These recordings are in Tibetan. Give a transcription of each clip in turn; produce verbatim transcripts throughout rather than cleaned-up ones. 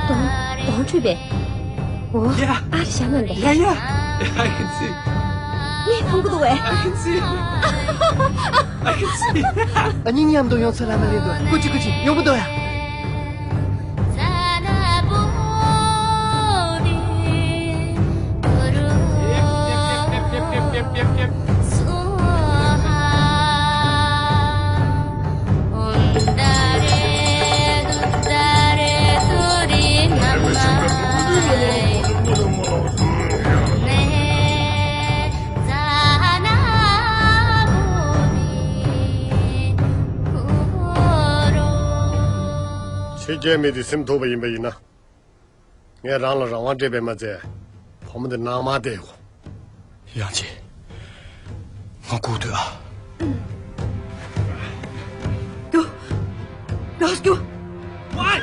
གདོང་བཀྲུས་པས། འོ། Yeah. ཨ་རི་ཤ་མ་འདི། Yeah, yeah. I can see. ངས་མཐོང་གི་འདུག་བས། I can see. I can see. ཨ་ནི་མཉམ་དུ་ཡོང་ཚུལ་ལ་མ་ལེན་དུ། ཀུ་ཅི་ཀུ་ཅི་ཡོང་གི་འདུག་ཡ། ཕྱི་རྒྱལ་མི་དེ་སེམས་སྡུག་པ་ཡིན་པ་ཡིན་ན། ངས་རང་ལ་རང་དབང་སྤྲད་པས་མ་ཚད། བུ་མོ་འདི་ནང་མ་བསྡད་ཡོད། ཡང་ཅི། ང་སྒུག་སྡོད་ཨ། རྒྱུགས། རྒྱུགས། རྒྱུགས། What?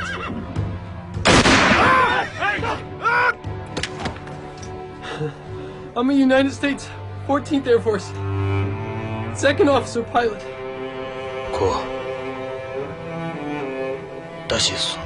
I'm a United States fourteenth Air Force second officer pilot. ཁོ་ད་ཤེས་སོང་།